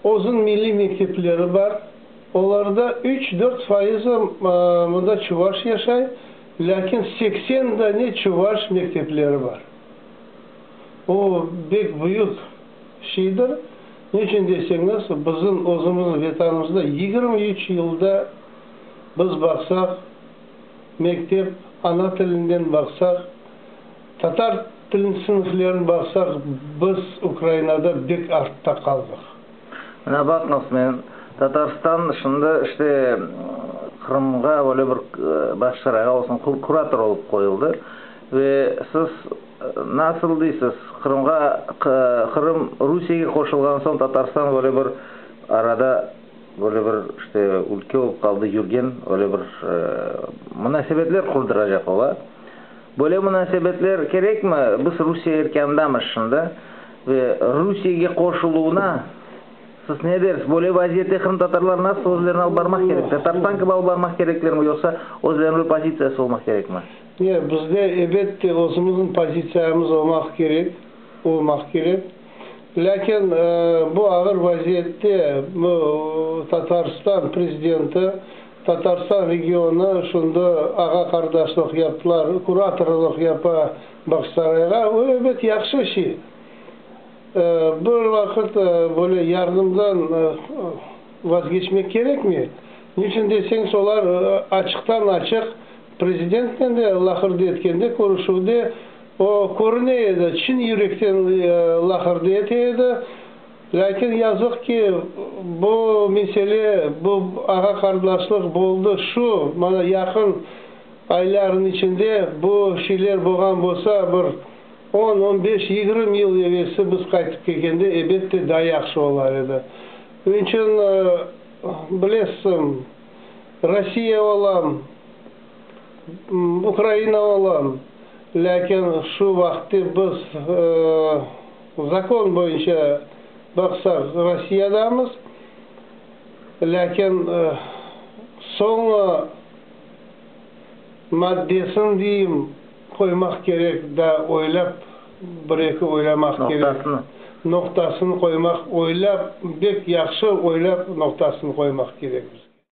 Özüniñ milliy mektepleri bar. Olarda üç-dört fayızı mında çuvaş yaşay, lâkin 80 dane çuvaş mektepleri bar. O, bek büyük şeydir. Niçün deseñiz, bizim özümizniñ Vetanımızda 23 yılda biz baqsaq, mektep ana tilinden baqsaq, tatar tilin sınıflerin baqsaq, biz Ukrainada bek artta qaldıq. Mına baqıñız, men Tatarstan şimdi işte Qırımğa böyle bir Bağçasarayğa olsun kurator olıp qoyuldı ve siz nasıl deysiz, Qırımğa Qırım Rusiyege qoşulğan soñ Tatarstan böyle bir arada böyle bir işte ülke olıp qaldı, yürgen öyle bir munasebetler qurduracaq ola. Böyle munasebetler kerekmi? Biz Rusiye erkânındamız şimdi ve Rusiyege qoşuluvına siz ne dersiz? Böyle vaziyette qırımtatarlar nasıl özlerini alıp barmaq kerek? Tatarstan kibi alıp barmaq kereklermi, yoqsa özleriniñ bir pozitsiyası olmaq kerekmi? Ne, bizde, ebette, özümizniñ pozitsiyamız olmaq kerek, olmaq kerek. Lâkin bu ağır vaziyette bu Tatarstan prezidenti, Tatarstan regionı şundı ağa-qardaşlıq yaptılar, kuratorlıq yapa Bağçasarayğa, o, ebet, yahşı şey. Bir vaqıt böyle yardımdan vazgeçmek kerekmey. Niçün deseñiz, olar açıqtan-açıq prezidentnen de laqırdı etkende, körüşüvde o körüne edi, çin yürekten laqırdı ete edi. Lâkin yazıq ki, bu mesele, bu ağa-qardaşlıq boldı şu, mana yaqın aylarnıñ içinde bu şeyler bolğan bolsa, bir on, on beş, 20 yıl evelsi biz qaytıp kelgende, ebette, daa yahşı olar edi. Onıñ içün, bilesiñ, Rossiya olam, Ukraina olam, lâkin şu vaqıtte biz zakon boyunca baqsaq, Rossiyadamız, lâkin soñu maddesini deyim, qoymaq kerek, daa oylap, bir-eki oylamaq kerek. Noqtasını. Noqtasını qoymaq, oylap, bek yahşı oylap noqtasını qoymaq kerekmiz.